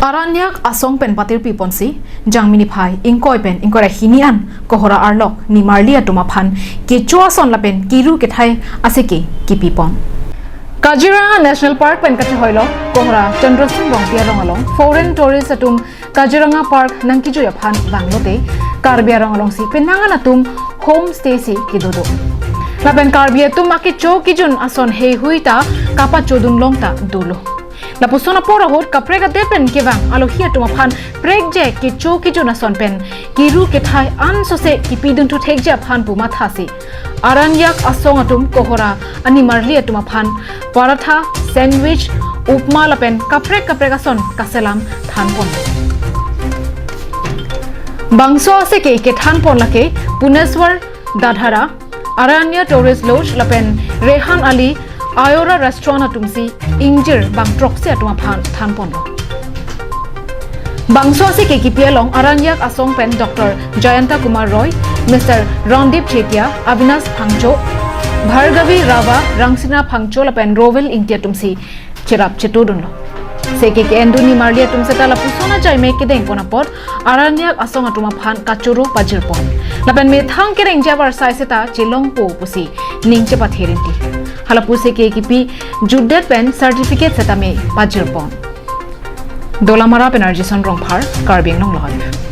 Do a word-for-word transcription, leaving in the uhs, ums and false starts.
Aranyak asong pen patirpi ponsi, Jangmi niphai ingkoi pen ingkoi ra hini an Kohora arlok nimarli atum aphan kecho ason lapen kiru kethai aseke kipi pon. Kaziranga National Park pen kachehoilo Kohora Chandra Sing Rongpi arong along foreign tourist atum Kaziranga Park nangkijui aphan vanglote Karbi arong alongsi penang an atum homestay si kedo do. Lapen Karbi atum akecho kejun ason heihui ta kapachodun long ta dolo. Lapuson apor ahut kaprek adet pen kevang alohi atum aphan prekjak kecho kejun ason pen kiru kethai ansose kipidun thu thekji aphan pu mathasi Aranyak asong atum Kohora animarli atum aphan paratha, sandwich, upma lapen kaprek kaprek ason kaselam than pon. Bangso aseke kethan pon lake Puneswar Dadhara, Aranya Tourist Lodge lapen Rehan Ali Ayora Restaurant atumsi ingjir bang throksi atum aphan than ponlo. Bangso aseke kipi along Aranyak asong pen Doctor Jayanta Kumar Roy, Mister Randip Chetia, Avinash Phangcho, Bhargavi Rava, Rangsina Phangcho lapen Rovel Ingti atumsi cherap chetodunlo. Seke ke-endun nimarli atum seta lapuson ajaime kedeng pon apot Aranyak asong atum aphan kachoro pajir pon. Lapen methang kereng jabar sai seta chelongpo pusi ning chepathe rinti. Halapu seke kipi jutdet pen certificate seta me pajir pon. Dolamara pen Arjison Rongphar, Karbi Anglong Live.